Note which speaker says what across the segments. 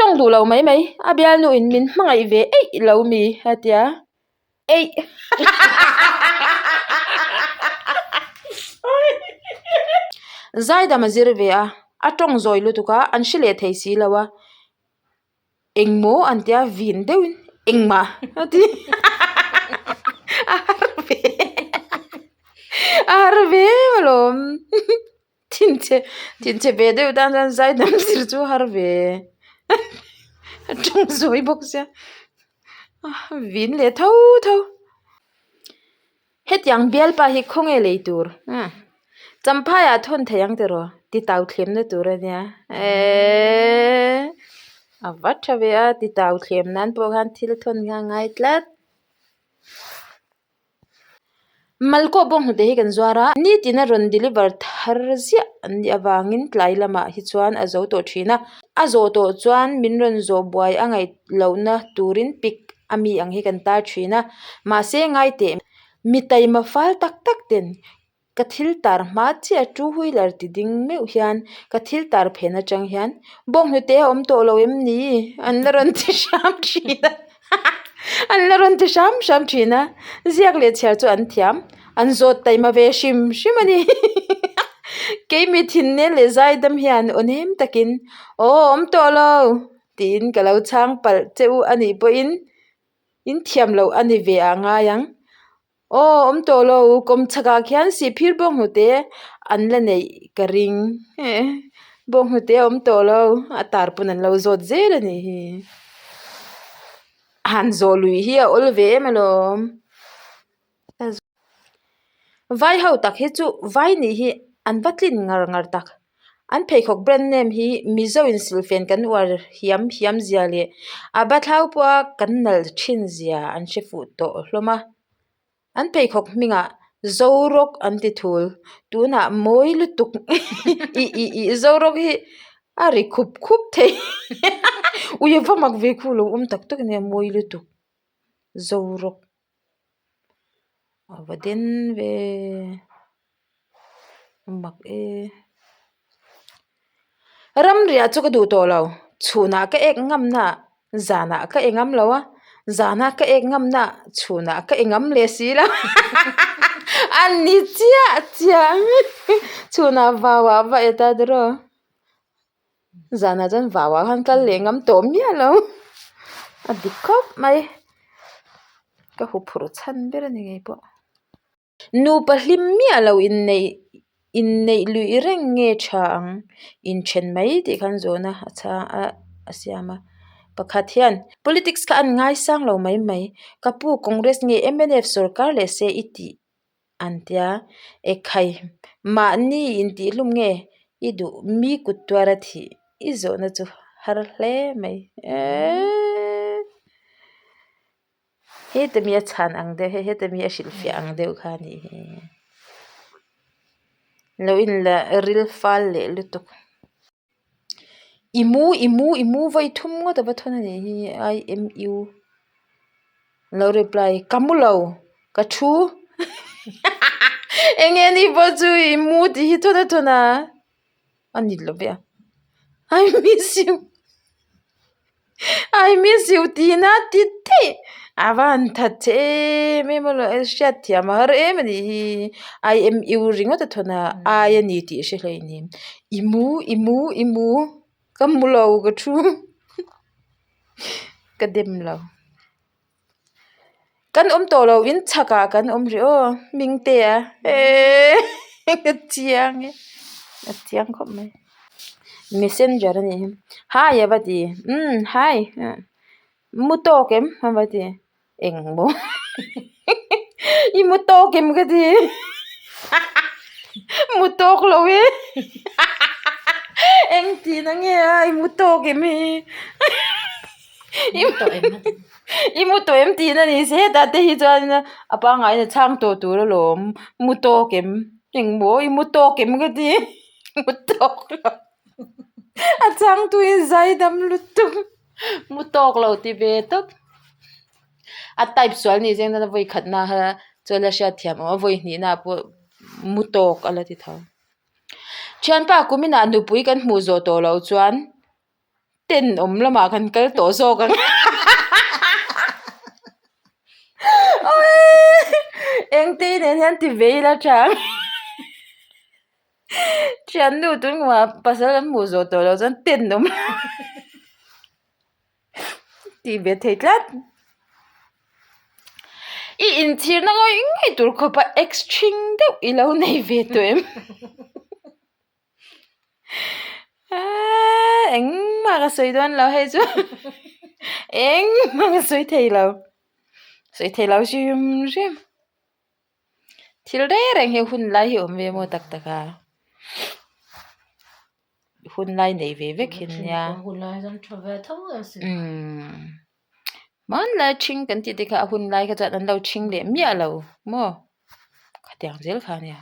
Speaker 1: tawng duh lo mai mai, a bialnu in min hmangaih ve eih lo mi a tia, eih. Zaidam a zir ve a, a tawng zawi lutuk a, an hre leh thei si lo a. Engmaw an tia vin deuhin engmah a ti a har ve a har ve em alawm thinchhe thinchhe ve deuh tan chuan zaidam zir chu a har ve a tawng zawi bawk sia vin leh tho tho. Hetiang bialpa hi khawnge lei tur? Champhaiah thawn thei ang tiraw? Titau thlemna tur a nia. Eeeee a va tha ve a, titau thlem nan pawh khan thil thawn kha a ngai tlat. Malkaw bawnghnute hi kan zuar a, nitin a rawn deliver thar ziah an nih avangin tlai lamah hi chuan a zo tawh thin a. A zawh tawh chuan min rawn zawh buai a ngaih lohna turin pic a mi ang hi kan tar thin a mahse ngai teh mi taima fal tak tak ten ka thil tar hma chiah two wheeler ti ding meuh hian ka thil tar phen atang hian bawnghnute a awm tawh lo em ni an la rawn ti hram thin a an la rawn ti hram hram thin a ziak leh chhiar chu an thiam an zawt taima ve hrim hrim a ni keimi thinleng leh zaidam hian aw nem takin aw awm tawh lo. Tiin ka lo chhang palh che u a nih pawhin in thiam loh a ni ve ah ngai ang. Aw awm tawh lo, kawm chhakah khian sihphir bawnghnute an la neih ka ring. Bawnghnute a awm tawh lo, a tar pawn an lo zawt zel a nih hi. Han zawh lui hi a awl ve em alawm. Vai ho tak hi chu vai nih hi an va tlin ngar ngar tak. An pheikhawk brand name hi Mizo in silhfen kan uar hiam hiam zia leh a bathlau pawha kan nalh thin zia an hre fuh tawh hlawm a. An pheikhawk hmingah Zorawk an ti thul. Tunah mawi lutuk ih ih ih Zorawk hi a ri khup khup thei ui a va mak ve khu lo awm tak tak ania mawi lutuk Zorawk. A va den ve a mak e ramriah chu ka duh tawh lo chhunah ka ek ngam na zanah ka e ngam lo a zanah ka ek ngam na chhunah ka e ngam leh si lo a ni chiah chiah chhunah vau ah va e ta tiraw. Zanah chuan vau ah khan kal leh ngam tawh miah lo a dik khawp mai ka huphurh chhan ber a ni ngei pawh nupa hlim miah lo inneih inneih luih reng nge tha ang inthen mai tih khan zawhna a chhang a a siam a pakhat hian politics kha an ngaisang lo mai mai ka pu congress nge mnf sawrkar leh se i tih. An tia, Ekhai, mahni intihhlum nge i duh mi kut tuar a thih i zawhna chu har hle mai. Eeii. Heta mi a chhan ang deuh hei heta mi a hrilhfiah ang deuh kha a nih hi. Lo inla ril fal leh lutuk. I mu i mu i mu vawi thum ngawt a va thawn a nih hi I M U lo reply ka mu lo ka thu eng nge ni pawh chu i mu tih hi thawn a thawn a a ni lo ve a I miss you. I miss you tihna ti daih a va han that che em em a hriat thiam a har em a nih hi I M U ringawt a thawn a I a ni tih hre hlei ni i mu i mu i mu ka mu lo ka thu ka dem lo. Kan awm tawh lo in chhakah kan awm rih aw Hmingte a eeii ka chiang e a chiang khawp mai messenger a nih hi hi a va ti umm hi mu tawk em a va ti eng maw i mu tawk em ka ti mu tawk lo e eng tihna nge a i mu tawk em hi. I mu tawh em tihna ni se hetah te hi chuan a pangaiin a chhang tawh tur alawm mu tawk em engmaw i mu tawk em ka ti mu tawk lo a chhang tuin zai dam lutuk mu tawk lo ti ve tawp a type sual ni zeng nana vawi khatna kha chuan la hriatthiam awm a vawi hnihna pawh mu tawk a la ti tho thianpa kuminah nupui kan hmuh zawh tawh loh chuan. Tenawm lamah kan kal tawh zawk ang. Engte nen hian ti ve ila tha ang. Thiannu tunah pasal an hmuh zawh tawh loh chuan tenawm tih ve thei tlat. I inchhirna ngawih ngawih tur khawpa ex ṭhing deuh i lo nei ve tawh em? Aaa engmah ka sawi dawn lo hei chu engmah ka sawi thei lo sawi thei lo hrim hrim thil reng reng hi hun lai hi a awm ve maw tak tak a hun lai nei ve vek hi nia umm hmanlai ṭhing kan tih te kha a hun lai kha chuan an lo ṭhing leh miah lo maw khatiang zel kha ania.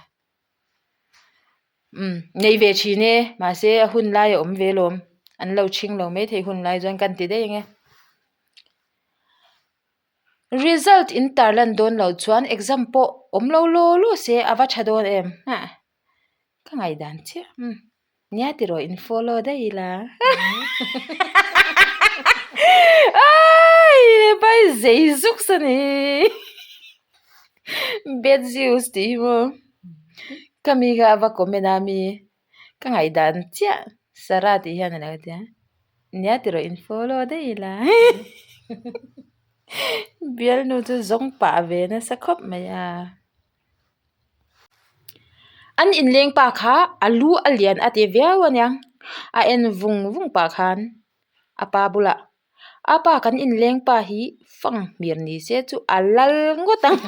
Speaker 1: Umm nei ve thin e mahse a hun lai a awm ve lawm an lo chhing lo maithei hun lai chuan kan ti daih ang e result in tar lan dawn loh chuan exam pawh awm lo law law se a va tha dawn em hah ka ngaihdan chiah umm. Nia tiraw in follow daih ila. Ai pai zei zuk sa ni. Bad zeus tih hi maw. Ka mi kha a va comment a mi ka ngaihdan chiah Sarah tih hian a lo ti a. Nia tiraw in follow daih ila. Bialnu chu zawng pah ve nasa khawp mai a. An inleng pa kha a lu a lian a ti viau a nia a en vung vung pah khan a pa bulah a pa kan inleng pa hi fang hmir ni se chu a lal ngawt ang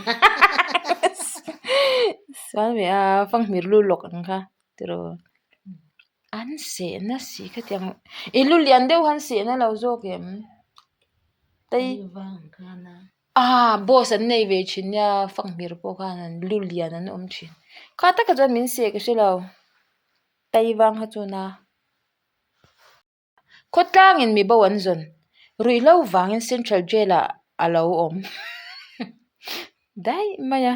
Speaker 1: sual ve a fanghmir lu lawk ang kha tiraw an sehna si khatiang i lu lian deuh han sehna lo zawk em tei. Ah boss an nei ve thin nia fanghmir pawh khan an lu lian an awm thin kha takah chuan min seh ka hre lo tai vang kha chuan a khawtlangin mi bo an zawn ruihhlo vangin central jail ah a lo awm daih mai a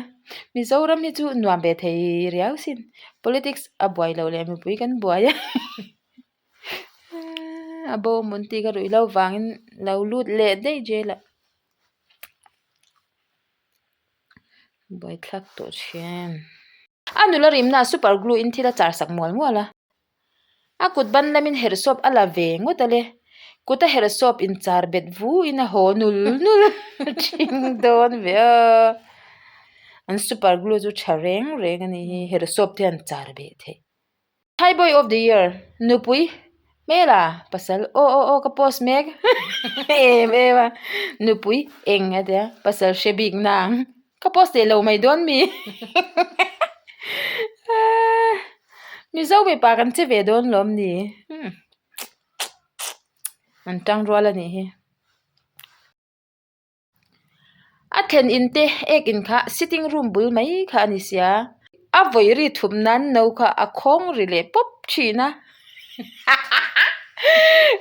Speaker 1: Mizoram hi chu nuam ve thei riau sin politics a buai loh leh mipui kan buai a. A bo mawn tih ka ruih loh vangin lo lut leh daih jail ah buaithlak tawh thin. A nula rimna ah super glue in thil a char sak mual mual a, a kut ban lamin herhsawp a la ve ngawt a le, kut a herhsawp in char bet vu in a haw nul nul thin dawn ve a, an super glue chu tha reng reng a nih hi herhsawp te an char beh theih. Thai boy of the year nupui hmela pasal aw aw aw ka post mek em em a nupui eng a tia pasal hre bik nang ka post leh lo mai dawn mi mizo mipa kan che ve dawn lawm ni an tang rual a nih hi. A thlen in te ek in kha sitting room bul mai kha a ni sia a vawi ri thum nan no kha a khawng ri leh pawp thin a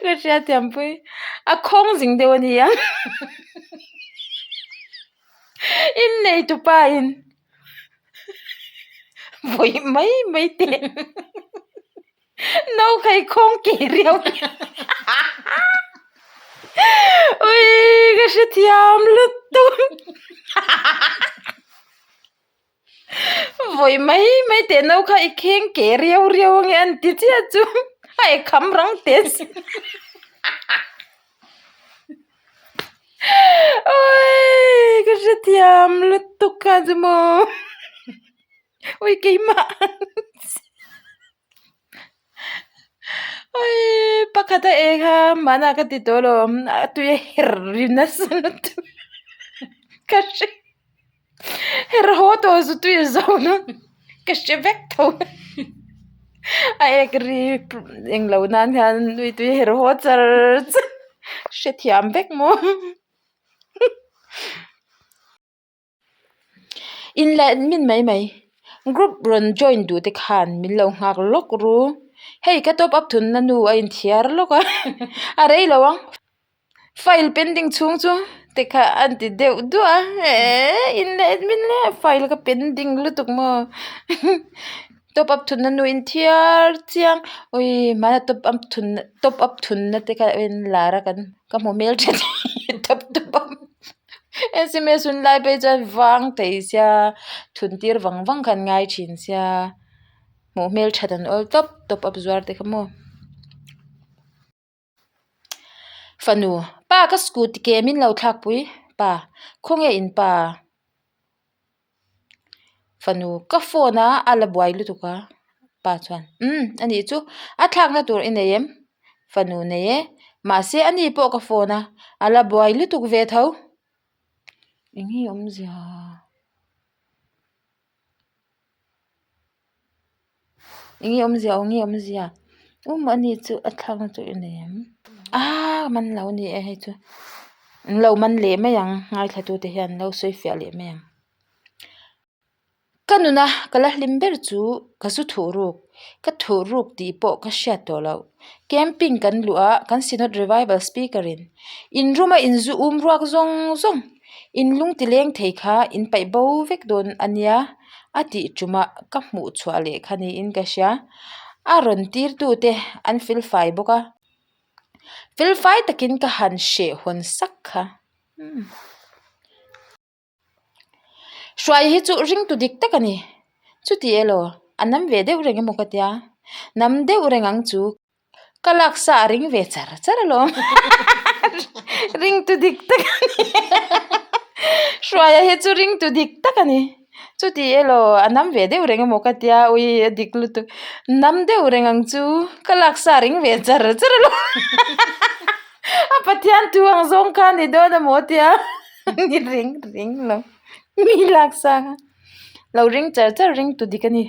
Speaker 1: ka hriatthiam pui a khawng zing deuh a ni ang innei tupa in vawi mai mai teh. No khai khawng ke riau ui ka hrethiam lutuk vawi mai mai teh no kha i kheng ke riau riau ange an ti chiah chu a e kham rang teh si ui ka hrethiam lutuk kha chu maw ui keimah. Oi pakhat a eng a mahna ka ti tawh lo a tui a her ri nasa lutuk ka hre her haw tawh zu tui a zo na ka hre vek tho a ek ri englo nan hian nui tui a her haw char char hrethiam vek maw. Inleh min mai mai group rawn join duh te khan min lo nghak lawk ru hei ka top up thunna nu a inthiar lawk a a rei lo ang file pending chhung chu te kha a ti deuh duah a eehh inleh min leh file ka pending lutuk maw. Top up thunna nu in thiar chiang awii hmana top up thunna top up thunna te kha en lar a kan ka hmu hmel tha top top up sms hun lai phei chuan vang thei sia thun tir vang vang kha an ngai thin sia hmuh hmel that an awl tawp top up zuar te kha maw. Fanu, Pa ka scooty ke min lo thlakpui, pa, khawnge in pa? Fanu, Ka phone a, a la buai lutuk a, pa chuan, Umm, a nih chu, a thlakna tur i nei em? Fanu, Nei e, mahse a ni pawh ka phone a, a la buai lutuk ve tho. Eng nge awmzia? Eng nge awmzia aw nge awmzia um a ni chu a thlakna chu i nei em aaa man lo a ni e hei chu an lo man leh mai ang ngaithla tute hian an lo sawi fiah leh mai ang ka nuna ka la hlim ber chu ka zu thuh ruk ka thuh ruk tih pawh ka hriat tawh loh camping kan luh a kan synod revival speaker in in room a in zu um ruak zawng zawng. In lung ti leng thei kha in paih bo vek dawn a nia a tih tumah ka hmuh chhuah leh kha niin ka hria. A rawn tirtu te an fel fai bawk a, fel fai takin ka han hreh hawn sak kha. Hruai hi chu ringtu dik tak a ni. Chuti elaw a nam ve deuh reng emaw ka tia, nam deuh reng ang chu. Ka laksa a ring ve char char alawm ringtu dik tak a ni Hruaia hi chu ringtu dik tak a ni chuti elaw a nam ve deuh reng emaw ka tia ui a dik lutuk nam deuh reng ang chu ka laksa a ring ve char char alawm a Pathian thu ang zawng kha a ni dawn emaw tia ni ring ring lo mi laksa kha lo ring char char ringtu dik a ni.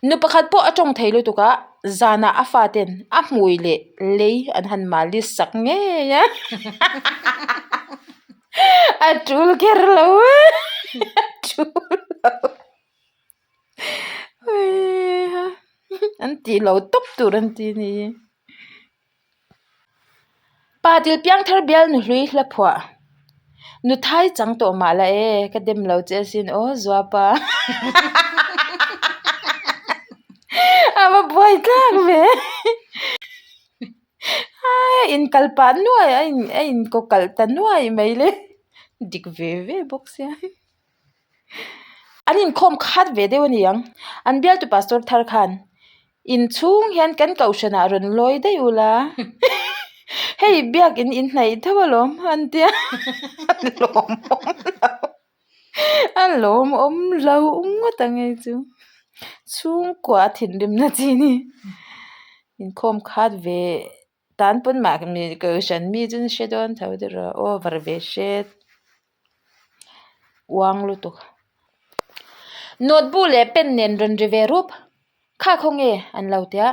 Speaker 1: Nu pakhat pawh a tawng thei lutuk a, zanah a faten a hmui leh lei an han malis sak ngei a a tul kher lo a tul lo an tih lo tawp tur an ti a ni hi. Pa dil piangthar bial nuhlui hla phuah nuthai chang tawh mah la e ka dem lo che asin aw zuapa a va buai tlak ve a inkal pah nuai a a inkaw kalh ta nuai mai le dik ve ve bawk sia. An inkhawm khat ve deuh a ni ang. An bialtu pastor thar khan inchhung hian kan kohhranah rawn lawi daih ula hei biakin in hnaih tho alawm an tia a lawmawm lo a lawmawm lo ngawt ang hei chu chhungkua a thinrimna chi a ni inkhawm khat ve tan pawn mahni kohhran mi chu an hre dawn tho tiraw over ve hret. Uang lutuk. Notebook leh pen nen rawn ri ve rup. Kha khaw nge an lo tia.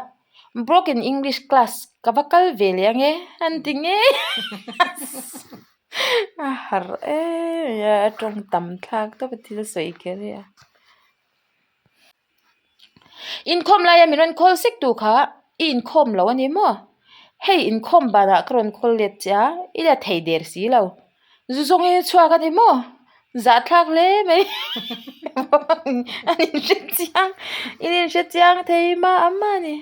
Speaker 1: Broken English class ka va kal ve leh ange an ti ngei a harh em a a tawng tam thlak tawp a thil sawi kher hi a. Inkhawm laia min rawn call sek tu kha i inkhawm lo a ni maw? Hei inkhawm banah ka rawn call let che a, i la thei der si lo. Zu zawng hi chhuak a ni maw? Zahthlak hle mai an inhre chiang in inhre chiang thei mah a mah a ni.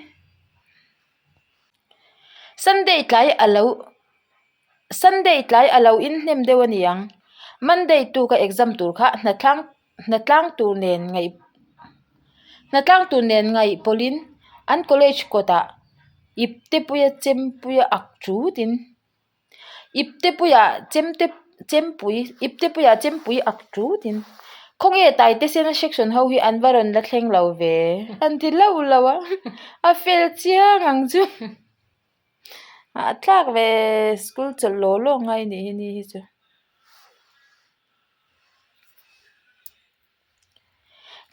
Speaker 1: Sunday tlai a lo Sunday tlai a lo inhnem deuh a ni ang. Monday tu ka exam tur kha hnatlang Hnatlang tur nen ngaih hnatlang tur nen ngaih pawlhin an college kawtah iptepuia chempuia ak tutin iptepuia chemte chempui iptepuia chempui ak tutin khawnge taite sena section ho hi an va rawn la thleng lo ve an ti hlauh lo a a fel chiang ang chu a tlak ve school chawlh law law ngai anih hi ni hi chu.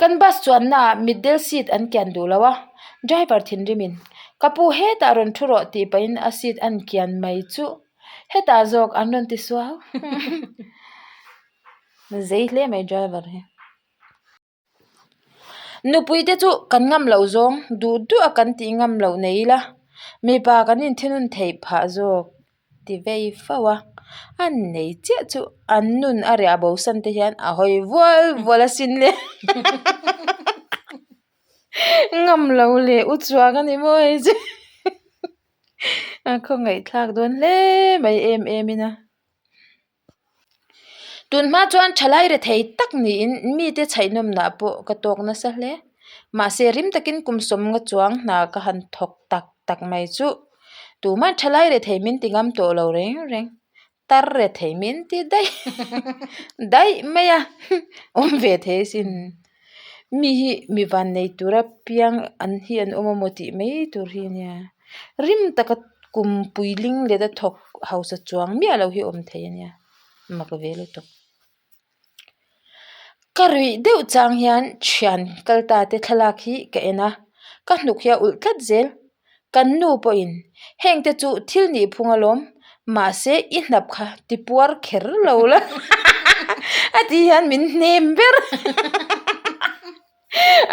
Speaker 1: Kan bus chuannaah mitdel seat an kian duh lo a, driver thinrimin ka pu hetah rawn thu rawh tih pahin a seat an kian mai chu hetah zawk an rawn ti suau zei hle mai driver hi. Nupui te chu kan ngam loh zawng duh duh a kan tih ngam loh nei ila mipa kan inthinun theih phah zawk. ti vei fo a, a nei chiah chu an nun a riah bo san te hian a hawi vual vual asin le ngam lo leh u chuang a ni maw hei chu a khawngaihthlak dawn hle mai em em in a. Tun hma chuan thalai rethei tak niin mite chhaihnawmnah pawh ka tawk nasa hle. Mahse rim takin kum sawmnga chuang hna ka han thawk tak tak mai chu tumah thalai rethei min ti ngam tawh lo reng reng. Tar rethei min ti daih daih mai a awm ve thei asin. Mi hi mi van nei tura piang an hi an awm amaw tih mai tur hi a nia. Rim taka kum puiling let a thawk hausa chuang miah lo hi awm thei a nia mak ve lutuk. Ka ruih deuh chang hian thian kal ta te thlalak hi ka en a, ka hnuk hi a ulh tlat zel. Kan nu pawhin heng te chu thil nih phung alawm mahse i hnap kha ti puar kher lo la a tih hian min hnem ber.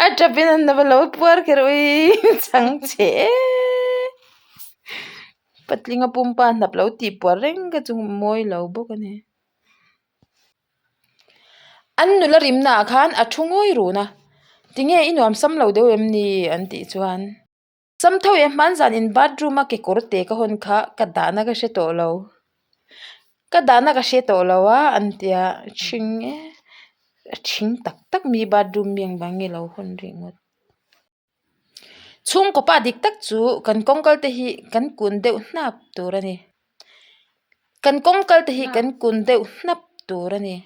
Speaker 1: A tap in an hnap alo puar kher ui chang che e patlinga pumpa hnap lo tih puar reng kha chu mawi lo bawk a ni. An nula rimna ah khan a thu ngawi run a tinge i nuam sam lo deuh em ni an tih chuan sam tho e hmanzan in bathroom a kekawr te ka hawn kha ka dahna ka hre tawh lo ka dahna ka hre tawh lo a an tia ṭhing e a ṭhing tak tak mi bathroom mi engvang nge lo hawn rih ngawt. Chhungkaw pa dik tak chu kan kawng kal te hi kan kun deuh hnap tur a ni. Kan kawng kal te hi kan kun deuh hnap tur a ni.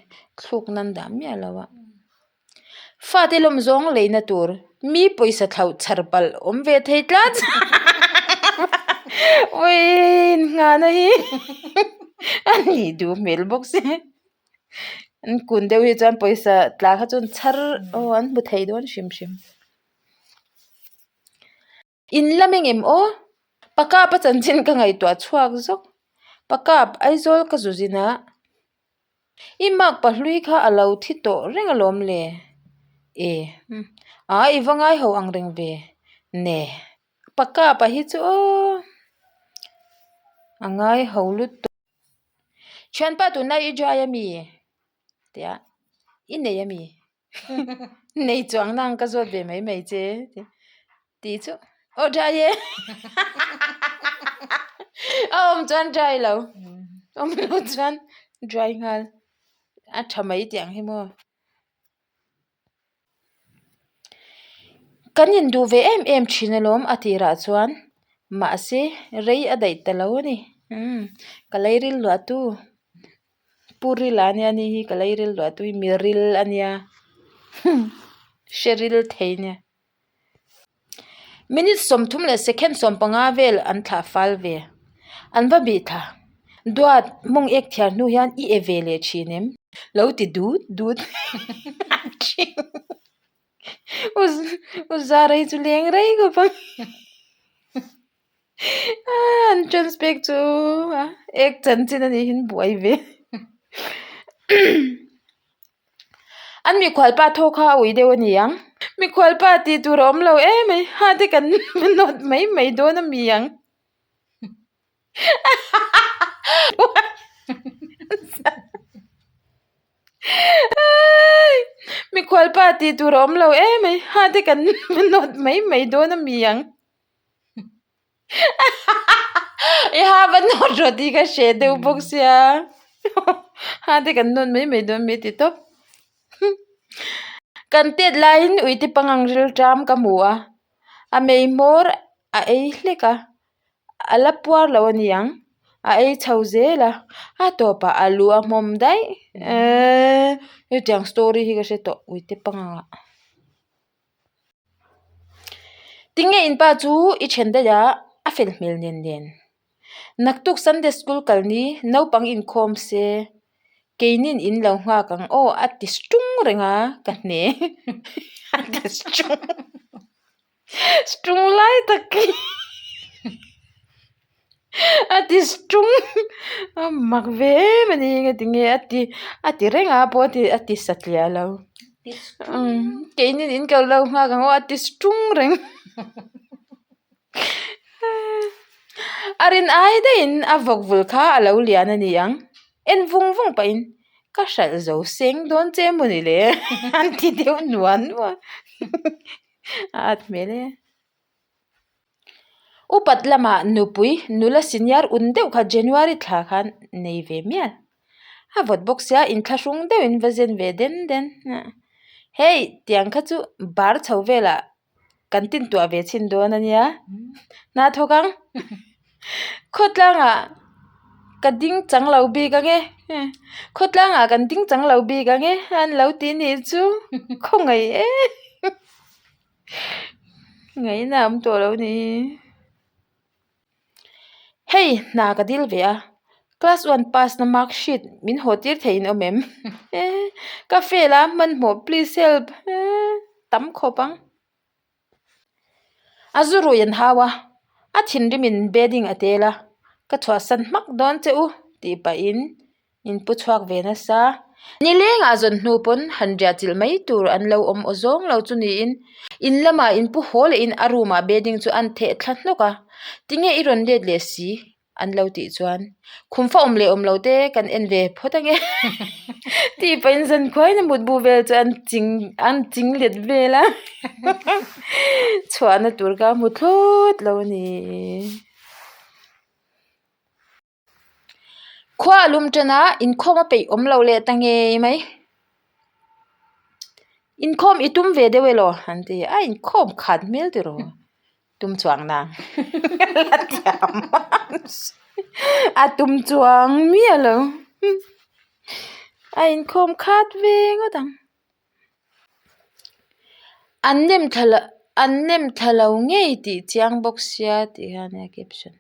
Speaker 1: Thluk nan dah miah lo a. Fate lawm zawng leina tur mi pawisa thlauh chhar palh awm ve thei tlat. Awii inngahna hi a nih duh hmel bawk si. An kun deuh hi chuan pawisa tla kha chuan chhar aw an hmu thei dawn hrim hrim. In lam engem aw pakap a chanchin ka ngaihtuah chhuak zawk pakap Aizawl ka zu zin a i mark pahlui kha a lo thi tawh reng alawm le e a i va ngai ho ang reng ve ne pakap a hi chu aw a ngai ho lutuk. Thianpa tunlai i dry ami? Tia i nei ami? Nei chuang nang ka zawt ve mai mai che tih chu aw dry e a awm chuan dry lo awm lo chuan dry nghal a tha mai tih ang hi maw. Kan induh ve em em thin alawm a tirah chuan mahse rei a daih ta lo a ni umm ka lei ril luah tu pu ril a nia ani hi ka lei ril luah tu hi mi ril a nia hre ril thei nia. Minute 30 leh second 15 vel an thlah fal ve. An va bih thla. Duat, mawng ek thiar hnu hian i e ve leh thin em? Lo ti dut dut a thin. U Zara hi chu leng rei khawp ang. An transpek chu ek chanchin a nih hi an buai ve. An mikhual pa thaw kha a ui deuh a ni ang. Mikhual pa tih tur a awm lo em mai. Ha te kan nawt mai mai dawn a mi ang. Mikhual pa tih tur a awm lo em mai. Ha te kan nawt mai mai dawn a mi ang. I ha va nawt rawh tih ka hre deuh bawk sia ha te kan nawt mai mai dawn mai ti tawp kan tet laiin uite pangang rilṭam ka hmu a a mei hmawr a ei hlek a a la puar lo a ni ang a ei chho zel a a tawpah a lu a hmawm daih eeee hetiang story hi ka hre tawh uite pangang ah. Tinge in pa chu i then daih a, a fel hmel nen nen. Naktuk Sunday school kal ni naupang inkhawm se keinin in lo nghak ang aw a ti tung reng a ka hne a ti tung tung lai tak hi a ti tung a mak ve em a ni engati nge a ti a ti reng a pawh a ti satliah lo. Keinin in kal lo nghak ang aw a ti tung reng. A rin ai daihin a vawk vul kha a lo lian a ni ang. En vung vung pahin ka hralh zo seng dawn che emaw ni le an ti deuh nuah nuah a at hmel e. Upat lamah nupui nula senior un deuh kha January thla khan nei ve mial. A vawt bawk sia inthlahrung deuhin va zen ve den den. Hei tiang kha chu bar chho velah kan tintuah ve chhin dawn a nia. Hna thawk ang. Khawtlangah ka ding chang lo bik ang e. Khawtlangah kan ding chang lo bik ang e an lo ti nih chu khawngaih e. Ngaihna a awm tawh lo ni. Hei hna ka dil ve a, class one pass na mark sheet min haw tir thei in awm em? Ka fail a hmanhmawh please help tam khawp ang. A zu rui an hau a, a thinrim in bedding a tel a, ka chhuahsan hmak dawn che u tih pahin In pu chhuak ve nasa. Nilengah zawn hnu pawn han riah chilh mai tur an lo awm aw zawng lo chu niin in lamah in pu haw lehin a room ah bedding chu an theh thla hnawk a, tinge i rawn let leh si an lo tih chuan khum fa awm leh awm lo te kan en ve phawt ange tih pahin zankhuain a mutbu vel chu an ching an ching let vel a chhuahna tur kha a hmu thlawt lo a ni. Khua a lum tan a inkhawm a peih awm lo leh ta ngei mai inkhawm i tum ve deuh elaw an ti a inkhawm khat hmel tiraw tum chuang nang la thiam a tum chuang miah lo a inkhawm khat ve ngawt ang. An nem thla lo an nem thla lo ngei tih chiang bawk sia tih hian a caption.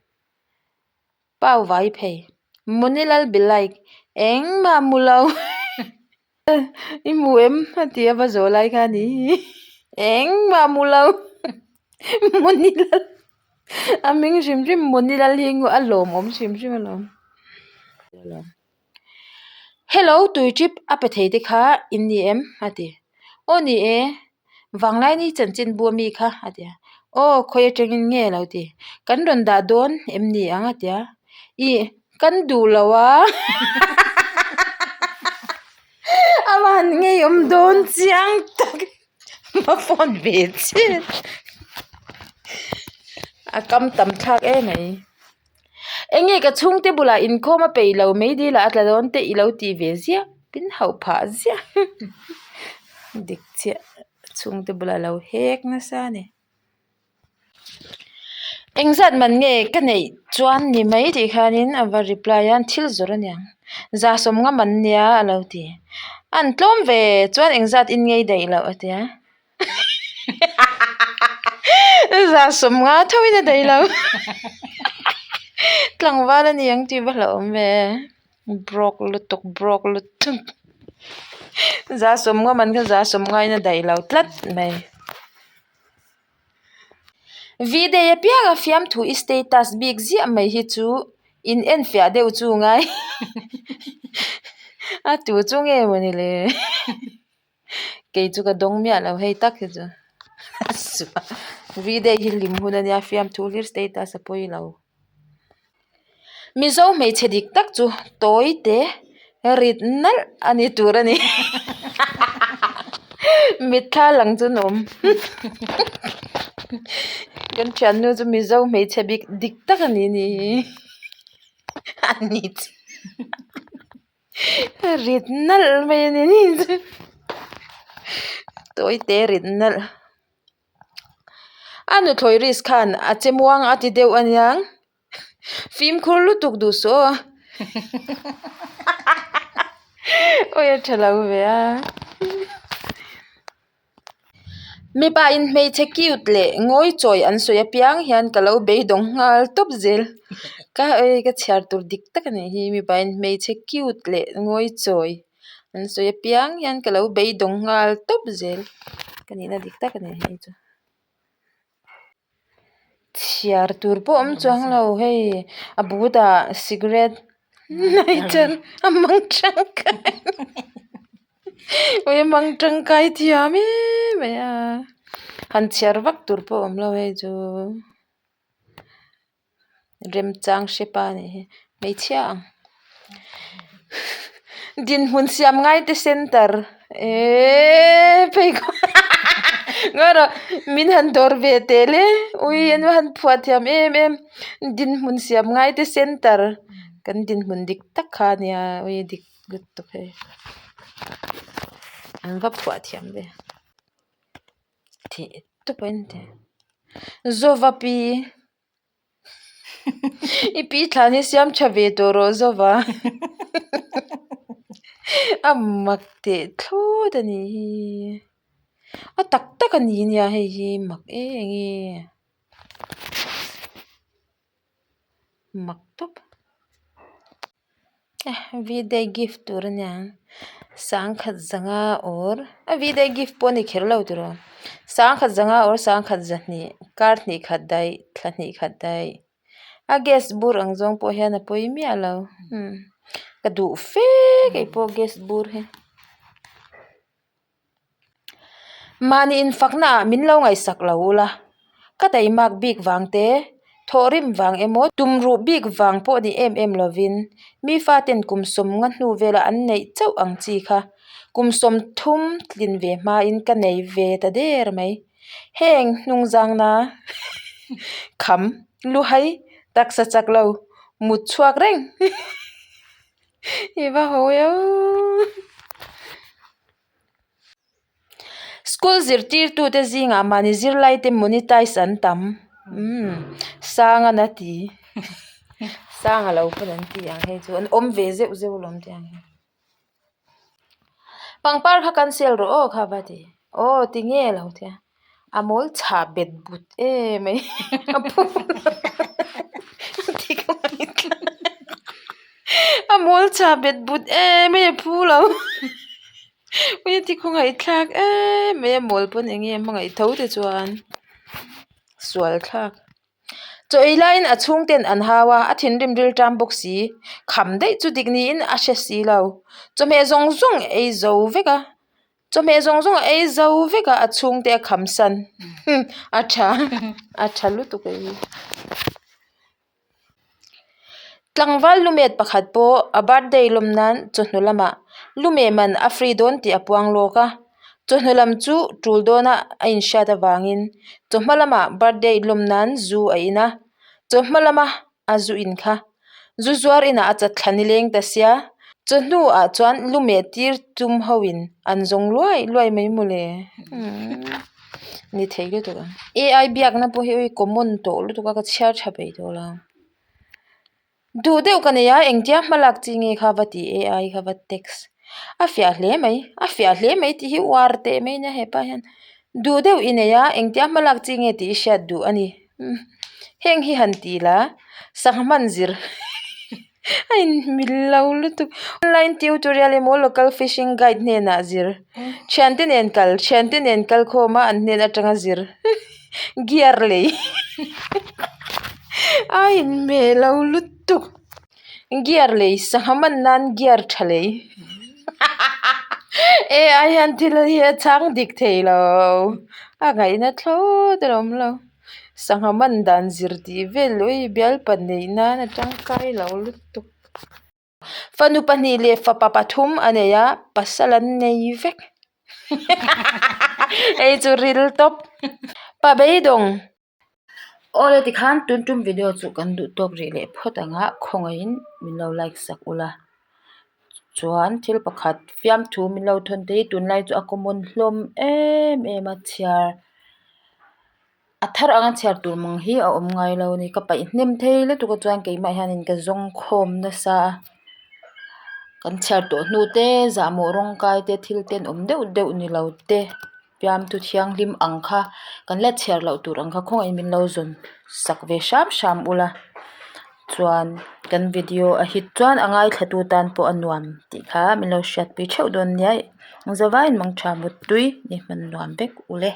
Speaker 1: Pau vai phei. Munilal be like engmah mu lo i hmu em a ti a va zawh lai kha a ni engmah mu lo Munilal a hming hrim hrim Munilal hi a lawmawm hrim hrim alawm. Hello tui trip a pe thei te kha in ni em a ti aw ni e Vanglaini chanchin bu ami kha a ti a aw khawi atangin nge a lo ti kan rawn dah dawn em ni ang a ti a ih kan duh lo a a van ngeiawm dawn chiang tak va phone ve chiah a kam tam thlak em mai. Enge ka chhungte bulah inkhawm a peih lo mai dil ah a tla dawn te i lo tih ve ziah min hauh phah ziah dik chiah chhungte bulah lo hek nasa a ni. Engzat man nge ka neih chuan ni mai tih khanin a va reply a thil zawrh a niang za sawm ngam an nia a lo ti an tlawm ve chuan engzat in ngei daih loh a tia. Za sawmnga tho in a daih lo tlangval a ni ang tih va hlauhawm ve broke lutuk broke lutuk za sawmnga man kha za sawmnga in a daih lo tlat mai. V-day apianga fiamthu i status bik ziah mai hi chu in enfiah deuh chu ngai a tu chu nge mawni le. Kei chu ka dawng miah lo hei tak hi chu V-day hi hlim hun a nia fiamthu hlir status a pawi lo. Mizo hmeichhe dik tak chu tawi te rit nalh a ni tur a ni mitthla lang chu an awm kan thiannu chu Mizo hmeichhe bik dik tak a ni ni a ni chu. Rit nalh mai a ni ni chu tawi te rit nalh a nuthlawi risk khan a che muang a ti deuh a niang fimkhur lutuk duh suh aw awi a tha lo ve a. Mipa in hmeichhe cute leh ngawi chawi an sawi apiang hian ka lo beidawng nghal tawp zel ka ei ka chhiar tur dik tak a nih hi mipa in hmeichhe cute leh ngawi chawi an sawi apiang hian ka lo beidawng nghal tawp zel ka nihna dik tak a nih hi chu. Chhiar tur pawh awm chuang lo hei a but ah cigarette chuan a hmang tangkai ui a hmang tangkai thiam em mai a han chhiar vak tur pawh awm lo hei chu. Remchang hre pa nih hi hmeichhia ang dinhmun siam ngai te center eeeee pheikhawk ngawi rawh min han dawr ve teh le ui an va han phuah thiam em em dinhmun siam ngai te center kan dinhmun dik tak kha a nia ui dik lutuk hei an va phuah thiam ve thih tawp a inti zawva pi. I pi thlan hi siam tha ve tawh rawh zova a mak teh thlawt a nih hi a tak tak a ni nia hei hi mak em enge mak tawp. V day gift tur a nia sangkhat zanga awr a v day gift pawh a ni kher lo tiraw sangkhat zanga awr sangkhat zahnih kar hnih khat daih thla hnih khat daih a gas bur ang zawng pawh hian a pawi miah lo umm ka duh fe keipawh gas bur hi. Mahni infakna ah min lo ngaihsak lo ula, ka taimak bik vang te, thawhrim vang emaw tumruh bik vang pawh ni em em lovin mi faten kum sawmnga hnu vela an neih chauh ang chi kha kum 30 tlin ve hmain ka nei ve ta der mai. Heng hnungzangna kham luhai taksa chak lo mut chhuak reng i va ho eo. School zirtirtute zingah mahni zirlaite monetize an tam umm sang a na ti sang a lo pawn an ti ang hei chu an awm ve zeuh zeuh alawm te ang hi pangpar kha cancel rawh aw kha va ti aw tinge a lo tia a mawl chhah bet but em mai a phu a mawl chhah bet but em mai a phu lo. Ui ti khawngaih thlak em mai a mawl pawn eng nge a hmangaih tho te chuan sual thlak chaw ei laiin a chhung ten an hau a a thinrim ril ṭam bawk si kham daih chu dik niin a hre si lo chawhmeh zawng zawng ei zo vek a chawhmeh zawng zawng a ei zo vek a a chhung te a kham san a ṭha a ṭha lutuk e. Tlangval lumet pakhat pawh a birthday lawm nan chawhnu lamah lumeh man a free dawn tih a puang lawk a, chawhnu lam chu tul dawna a inhriat avangin chawhma lamah birthday lawm nan zu a in a, chawhma lama a zu in kha zu zuar inah a chat thla nileng ta sia, chawhnu ah chuan lumeh tir tum ho in an zawng luai luai mai mawle. Ni thei lutuk ang. AI biakna pawh hi common tawh lutuk a ka chhiar tha peih tawh lo. Duh deuh ka nei a engtia hma lak chi nge kha va ti AI kha va text a fiah hle mai a fiah hle mai tih hi uar teh mai ania hepa hian duh deuh i nei a engtia hma lak chi nge tih i hriat duh a ni heng hi han ti la sangha hman zir a inmil lo lutuk online tutorial emaw local fishing guide hnenah zir thiante nen kal thiante nen kal khawm a an hnen atanga zir gear lei a inhmeh lo lutuk gear lei sangha man nan gear tha lei ai hian thil hi a chhang dik thei lo a ngaihna thlawt a awm lo. Sangha man dan zir tih vel ui bialpa neih nan a tangkai lo lutuk. Fanu pahnih leh fapa pathum a nei a, pasal an nei vek. Hei chu ril tawp. Pa beidawng. Awle tikhan tun tum video chu kan duh tawk rih leh phawt ang a, khawngaihin min lo like sak ula. Chuan thil pakhat fiamthu min lo thawn te hi tunlai chu a common hlawm em em a chhiar. A thar anga chhiar tur mang hi a awm ngai lo a ni ka paih hnem thei lutuk a chuan keimah hianin ka zawng khawm nasa a kan chhiar tawh hnu te zahmawh rawng kai te thil tenawm deuh deuh ni lo te fiamthu thianghlim ang kha kan la chhiar loh tur ang kha khawngaihin min lo zawn sak ve hram hram ula chuan kan video a hit chuan a ngaithla tu tan pawh a nuam tih kha min lo hriatpui theuh dawn nia zavaiin mangtha muttui ni hman nuam vek ule.